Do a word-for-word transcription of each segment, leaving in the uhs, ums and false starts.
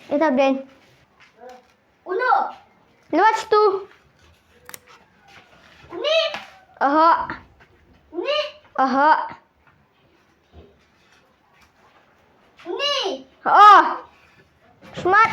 Ita bden. Uno. Lewat situ. Ni. Aha. Ni. Aha. Ni. Oh. Smart.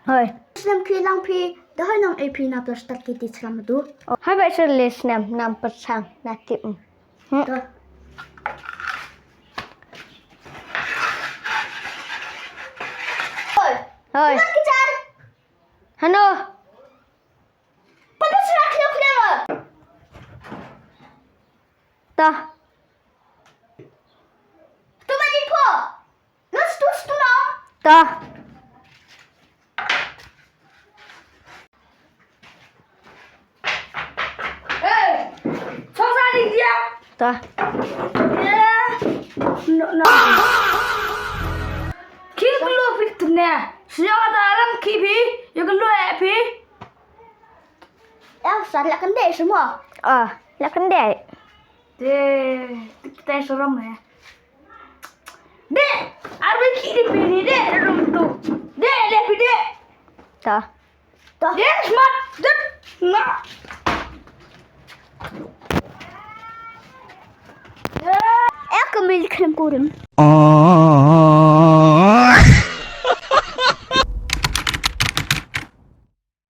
Hoi. Snem ki lang phi, da hoi nang A P na plastic ki ti sram tu. Hoi ba sel snem nam pasang na tip. Hmm. Hoi. Hoi. Hano. Papa sila kena kena. Ta. Tu mani po. Los tu tu no. Ta. Eh, song sa di dia. Ta. Eh, no, no. Ki kelo fit ne. Siya kata alam ki bi, ya kelo eh bi. Elsa, la kandai semua. Ah, la kandai. Deh, kita seram ya. Deh, arwah kiri bini deh, rum tu. Deh, deh, deh. Dah. Dah. Deh, smart. Deh, nah. Eh, kami kena kurang.